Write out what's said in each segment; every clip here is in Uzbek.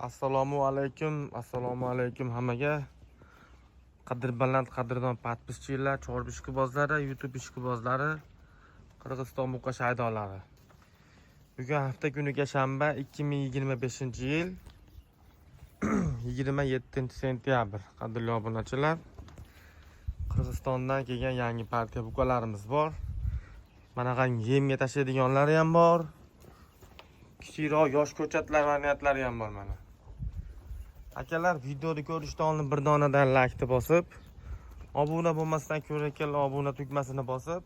Assalomu alaykum, assalomu alaykum hammaga. Qadr baland, qadrdon подписчик lar, chorva ishqibozlari, YouTube ishqibozlari, Qirg'iziston buqa shaydolari. Bugun hafta kuniga shanba, 2025-yil 27 sentyabr. Qadrli obunachilar, Qirg'izistondan kelgan yangi partiya buqalarimiz bor. Manaqangi yemga tashlaydiganlari ham bor. Kichikroq yosh ko'chatlar variantlari ham bor mana. Akalar, videoni ko'rishdan oldin bir donadan laykni bosib, obuna bo'lmasdan ko'rayotganlar obuna tugmasini bosib,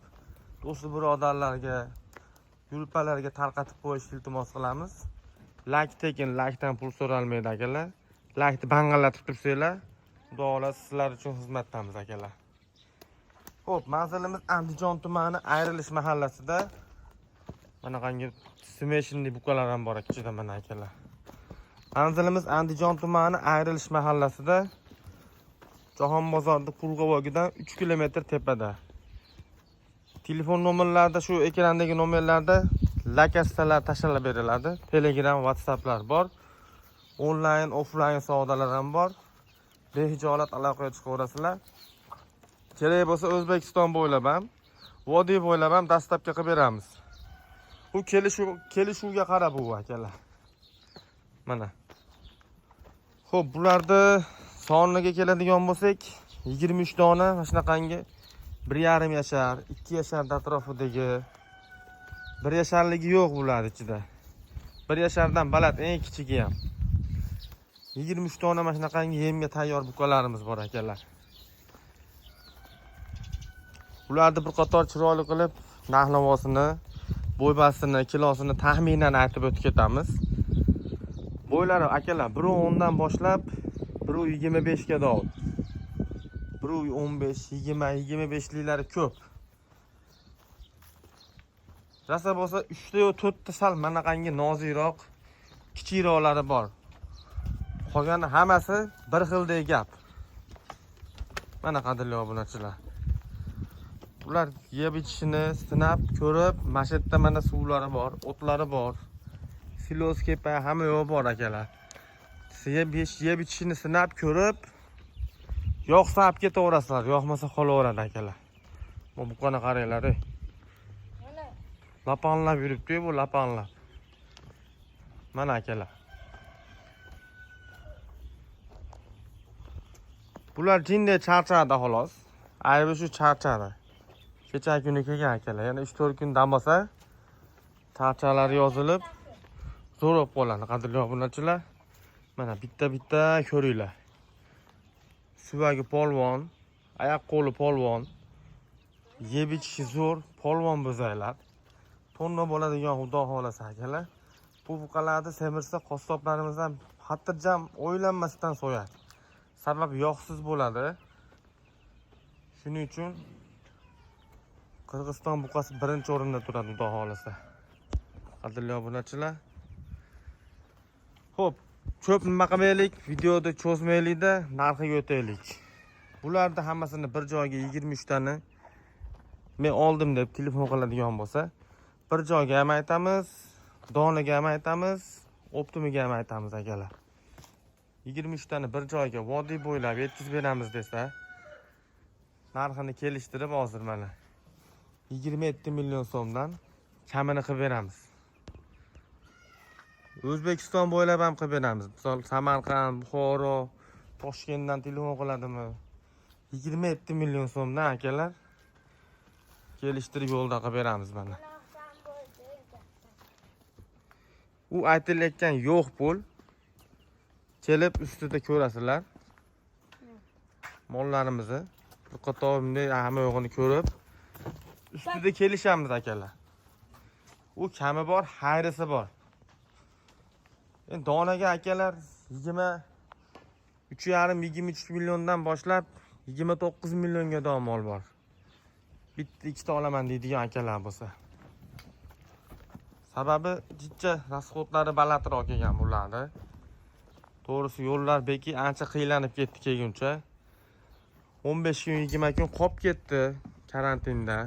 do'st birodarlarga, gruppalarga tarqatib qo'yishni iltimos qilamiz. Layk tekin, laykdan pul so'ralmaydi, akalar. Laykni bang'allatib tursanglar, Xudo xohlasa, sizlar uchun xizmatdamiz, akalar. Xo'p, manzilimiz Andijon tumani Ayrilish mahallasida. Manaqangi смешанный buqalar ham bor ichida mana, akalar. Manzilimiz Andijon tumani Ayrilish mahallasida. Jahon bozorida Qurg'ovogidan 3 kilometr tepada. Telefon nomerlarida, shu ekrandagi nomerlarda lokatsiyalar tashlab beriladi. Telegram, WhatsApplar bor. Onlayn, offlayn savdolar ham bor. Behijolat aloqaga chiqaverasizlar. Kerak bo'lsa, O'zbekiston bo'ylab ham, vodiy bo'ylab ham доставка qilib beramiz. Bu kelishuvga qarab bu, akalar. Mana. Xo'p, bularni soniga keladigan bo'lsak, 23 dona mana shunaqangi 1,5 yashar, 2 yashar atrofidagi, 1 yasharligi yo'q bular ichida. 1 yashardan baland eng kichigi ham. 23 dona mana shunaqangi yemga tayyor buqalarimiz bor, akalar. Ularni bir qator chiroyli qilib narx-navosini, bo'ybasini, kilosini taxminan aytib o'tib ketamiz. Bo'ylari, akalar, 1,10 dan boshlab 1,25 ga dov. 1,15, 20, 25 liklari ko'p. Rosa bo'lsa 3 ta yo 4 ta sal manaqangi nozikroq, kichikroqlari bor. Qolgani hammasi bir xildek gap. Mana, qadrli obunachilar. Ular yeb ichishini sinab ko'rib, mana shu yerda mana suvlari bor, o'tlari bor. Silos, kepa, hamma yo'q bor, akalar. Yeb ichishini sinab ko'rib, yoqsa olib ketaverasizlar, yoqmasa qolaveradi, akalar. Bu buqani qaranglar, ey. Lapanlab yuribdi bu, lapanlab. Mana, akalar. Bular jinday charchadi xolos. Aybi shu, charchadi. Kecha kuni kelgan, akalar. Yana 3-4 kun dam olsa, charchalari yozilib, zo'r bo'lib qoladi, qadrli obunachilar. Mana bitta-bitta ko'ringlar. Suvagi polvon, oyoq qo'li polvon. Yeb ichishi zo'r, polvon bo'zaylar. Tonna bo'ladigan, xudo xohlasa, akalar. Bu buqalarni semirsa, qassoblarimiz ham xotirjam, o'ylanmasdan so'yadi. Sabab yog'siz bo'ladi. Shuning uchun Qirg'iziston buqasi birinchi o'rinda turadi, xudo xohlasa. Qadrli obunachilar. Xo'p, ko'p nima qilmaylik, videoda cho'zmaylikda, narxiga o'taylik. Bularni hammasini bir joyga 23 tani men oldim deb telefon qiladigan bo'lsa, bir joyga ham aytamiz, donaga ham aytamiz, оптом iga ham aytamiz, akalar. 23 tani bir joyga vodiy bo'ylab yetkazib beramiz desa, narxini kelishtirib, hozir mana 27 million so'mdan kamini qilib beramiz. O'zbekiston bo'ylab ham qilib beramiz. Misol, Samarqand, Buxoro, Toshkentdan telefon qiladimi? 27 million so'mdan, akalar, kelishtirib yo'lda qilib beramiz mana. U aytilayotgan yo'q pul. Kelib ustida ko'rasizlar. Mollarimizni bir qator bunday hamma yo'g'ini ko'rib, ustida kelishamiz, akalar. U kami bor, xayrisi bor. Endi donaga, akalar, 23,5, 23 milliondan boshlab 29 millionga dom mol bor. Bitta ikkita olaman deydigan akalar bo'lsa. Sababi jicha расход lari balandroq kelgan bularni. To'g'risi, yo'llar beki ancha qiylanib ketdi kelguncha. 15 kun, 20 kun qolib ketdi karantinda.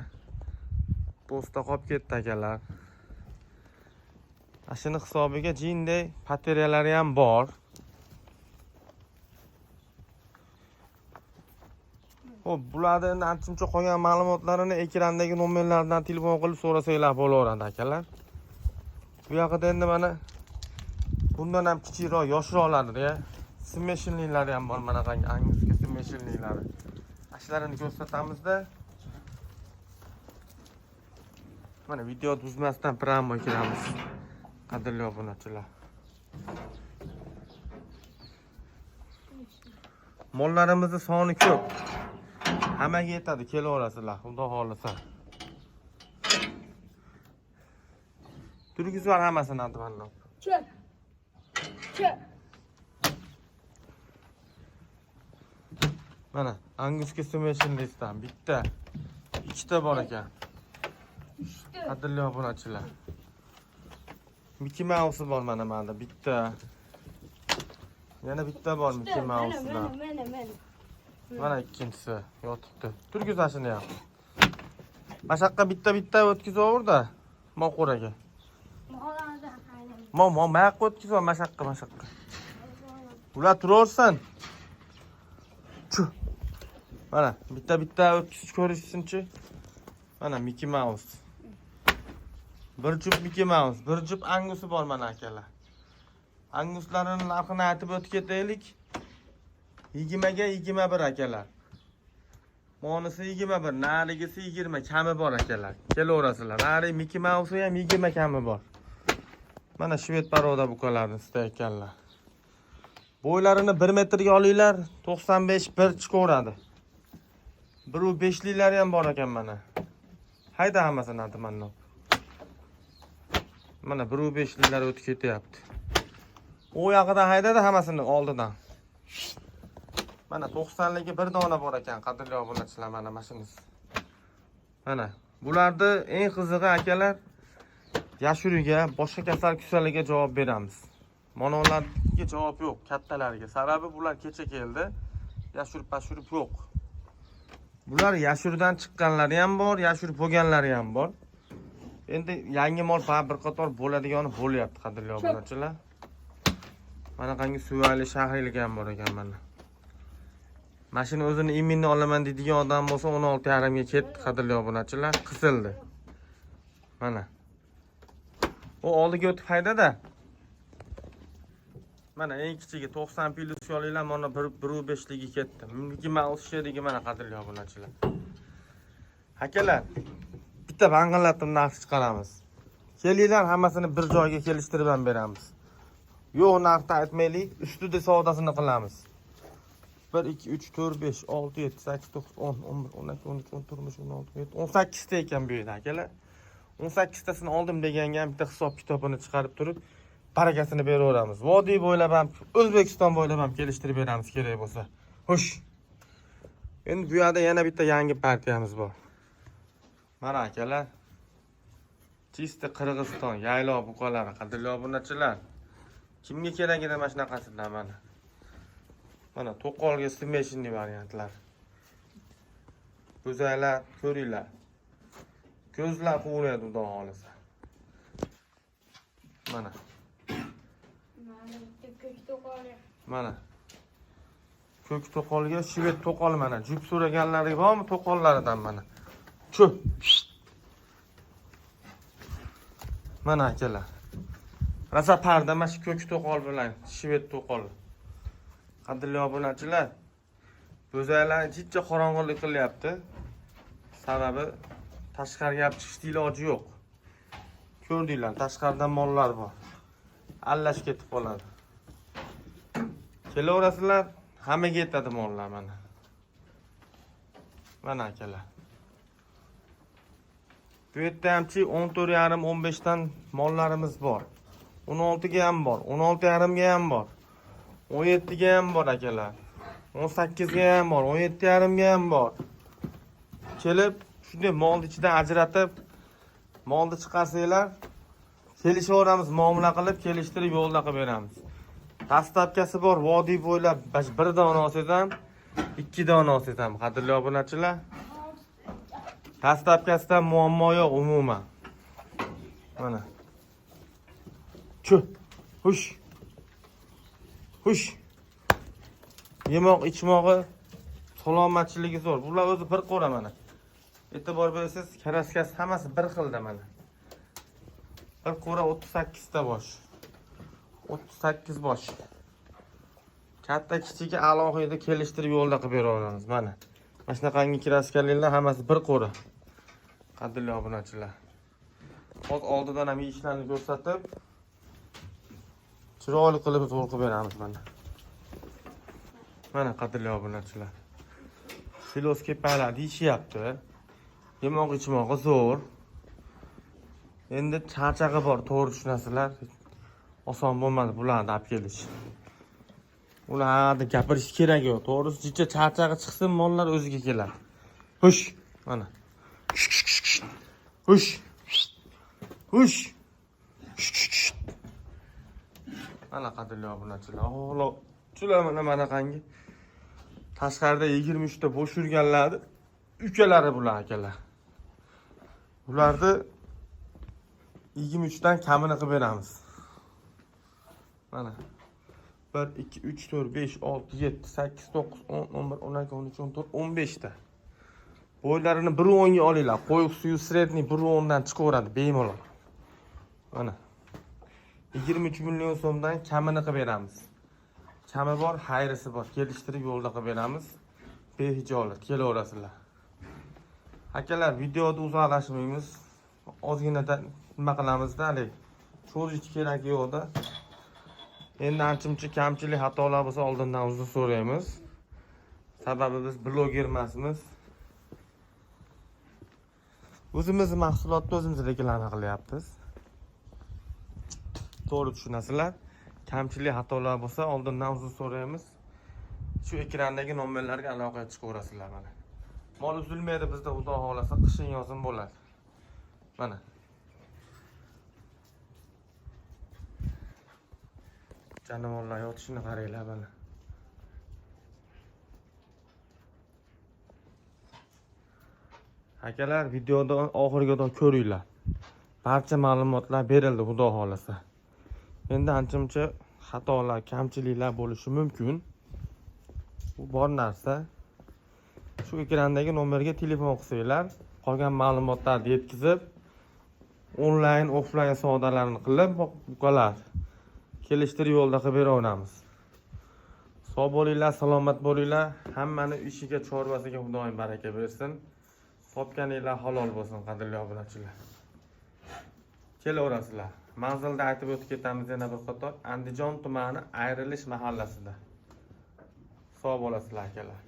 Postda qolib ketdi, akalar. Ana shuni hisobiga jinday потеря lari ham bor. Xo'p, bularni endi ancha-muncha qolgan ma'lumotlarini ekrandagi nomerlardan telefon qilib so'rasanglar bo'laveradi, akalar. Bu yoqda endi mana bundan ham kichikroq, yoshroqlarida смешанный lari ham bor, mana qangi angusga смешанный lari. Shularni ko'rsatamizda. Mana video buzmasdan прямо kiramiz. Qadrli obunachilar. Mollarimizni soni ko'p. Hammaga yetadi, kelaverasizlar, xudo xohlasa. Turgizlar hammasini advanlab. Çöp. Çöp. Mana Angusga smeshinlikdan bitta, ikkita bor ekan. Uchta. Qadrli obunachilar. Mickey Mouse'i bor mana menda bitta. Yana bitta bor Mickey Mana Mouse'dan. mana mana mana. Mana ikkinchisi yotibdi. Turgizashini ham. Mana shu yoqqa bitta-bitta o'tkazaver-da. Moqo'raga. Mollarni qaylam. Mo, mo, ma yoqqa o'tkazib, mana shu yoqqa, mana shu yoqqa. Ular turaversin. Chu. Mana bitta-bitta o'tkazish ko'rishsinchi. Mana Mickey Mouse. Bir juft Mickey Mouse, bir juft Angusi bor mana akalar. Anguslarning narxini aytib o'tib ketaylik. 20 ga 21 akalar. Monisi 21, narigisi 20 kami bor akalar. Kelaverasizlar. Nari Mickey Mouse ham 20 kami bor. Mana shved порода buqalarni istayotganlar. Bo'ylarini 1 metrga olinglar, 95 bir chiqaveradi. 1.5 liklari ham bor ekan mana. Hayda hammasini atamanni. Mana 1.5 liklar o'tib ketyapti. U yog'idan haydadi hammasini oldidan. Mana 90 ligi bir dona bor ekan, qadrli obunachilar, mana mashinasi. Mana bularni eng qizig'i akalar, yashuriga, boshqa kasal kusallarga javob beramiz. Mana ularga javob yo'q, kattalariga. Sababi bular kecha keldi. Yashurib pashurib yo'q. Bular yashurdan chiqqanlari ham bor, yashurib bo'lganlari ham bor. Endi yangi mol bir qator bo'ladigani bo'lyapti, qadrli obunachilar. Mana qangi suvali shahriylik ham bor ekan mana. Mashina o'zini iminni olaman deydigan odam bo'lsa 16,5 ga ketdi, qadrli obunachilar, qisildi. Mana. U oldiga o'tib haydada. Mana eng kichigi 90 plus olinglar, mana 1.5 ligi ketdi. Mickey Mouse sherigi mana, qadrli obunachilar. Akalar, bitta bang'illatib narx chiqaramiz. Kelinglar, hammasini bir joyga kelishtirib ham beramiz. Yo'q narxni aytmaylik, ustida savdosini qilamiz. 1 2 3 4 5 6 7 8 9 10 11 12 13 14 15 16 17 18 ta ekan bu yerda akalar. 18 tasini oldim deganga ham bitta hisob kitobini chiqarib turib barakasini beraveramiz. Vodiy bo'ylab ham, O'zbekiston bo'ylab ham kelishtirib beramiz kerak bo'lsa. Xo'sh. Endi bu yerda yana bitta yangi partiyamiz bor. Mana akalar. Чисто Qirg'iziston yaylov buqalari, qadrli obunachilar. Kimga kerak edi mana shunaqasidan mana. Mana to'qolga смешанный variantlar. Go'zallar ko'ringlar. Ko'zlar quvnaydi xudo xohlasa. Mana, Mana bitta ko'k to'qoli. mana. Ko'k to'qolga shved to'qol mana. Jup so'raganlari bormi to'qollaridan mana. Chu. Mana akalar. Rosa parda mana shu ko'k to'qol bilan shved to'qol. Qadrli obunachilar, bo'zaylar jicha qorong'ulik qilyapti. Sababi tashqariga olib chiqishni iloji yo'q. Ko'rdinglar, tashqaridan mollar bor. Allash ketib qoladi. Kelaverasizlar, hammaga yetadi mollar mana. Mana akalar. Bu yerda hamchi 14,5 15 dan mollarimiz bor. 16 ga ham bor, 16,5 ga ham bor. 17 ga ham bor akalar. 18 ga ham bor, 17,5 ga ham bor. Kelib shunday molni ichidan ajratib molni chiqarsanglar, kelishaveramiz, muomala qilib, kelishtirib yo'lda qilib beramiz. Доставка si bor, vodiy bo'ylab bir dona olsangiz ham, ikki dona olsangiz ham, qadrli obunachilar. Доставка sidan muammo yo'q umuman. Mana. Chu. Hush. Hush. Yemoq ichmog'i Salomatchiligi zo'r. Bular o'zi bir qo'ra mana. E'tibor bersangiz, kraskasi hammasi bir xilda mana. Bir qo'ra 38 ta bosh. 38 bosh. Katta kichigi alohida kelishtirib yo'lda qilib bera olamiz mana. Mana shunaqangi kraskaliklar hammasi bir qo'ra. Qadrli obunachilar. Hozir oldidan ham ishlarni ko'rsatib, chiroyli qilib zo'r qilib beramiz mana. Mana qadrli obunachilar. Silos kepalar deyishyapti. Yemoq ichmog'i zo'r. Endi charchag'i bor, to'g'ri tushunasizlar. Oson bo'lmadi bularni olib kelish. Ularni gapirish kerak yo'q. To'g'risi jicha charchag'i chiqsin, mollar o'ziga keladi. Hush, mana. Hush. Hush. Mana qadrli obunachilar. Oğlo, mana manaqangi. Tashqarida 23 ta bo'sh yurganlarni ukalari bular akalar. Ularni 23 dan kamini qilib beramiz. Mana. 1 2 3 4 5 6 7 8 9 10 11 12 13 14 15 ta. Bo'ylarini 1.10 ga olinglar. Qo'yiq suyi средний 1.10 dan chiqaveradi bemalol. Mana. 23 million so'mdan kamini qilib beramiz. Kami bor, xayrisi bor. Kelishtirib yo'lda qilib beramiz. Behijolat kelaverasizlar. Akalar, videoda uzoqlashmaymiz. Ozgina nima qilamizda, haligi cho'zish kerak yo'qda. Endi ancha-muncha kamchilik, xatolar bo'lsa oldindan uzr so'raymiz. Sababi biz bloger emasmiz. O'zimiz mahsulotni o'zimiz reklama qilyapmiz. To'g'ri tushunasizlar. Kamchilik, xatolar bo'lsa oldindan uzr so'raymiz. Shu ekrandagi nomerlarga aloqaga chiqaverasizlar mana. Mol uzilmaydi bizda, xudo xohlasa, qishin yozin bo'ladi. Mana. Jonivorlar yotishini qaranglar mana. Akalar, videoda oxirigacha ko'ringlar. Barcha ma'lumotlar berildi, xudo xohlasa. Endi ancha-muncha xatolar, kamchiliklar bo'lishi mumkin. Bu bor narsa. Shu ekrandagi nomerga telefon qilsanglar, qolgan ma'lumotlarni yetkazib, onlayn, offlayn savdolarini qilib, bukalar kelishtirib yo'lda qilib beraveramiz. Sog' bo'linglar, salomat bo'linglar. Hammani ishiga, chorvasiga Xudoyim baraka bersin. Topganinglar halol bo'lsin, qadrli obunachilar. Kelaverasizlar. Manzilda aytib o'tib ketamiz yana bir qator. Andijon tumani Ayrilish mahallasida. Sog' bo'lasizlar akalar.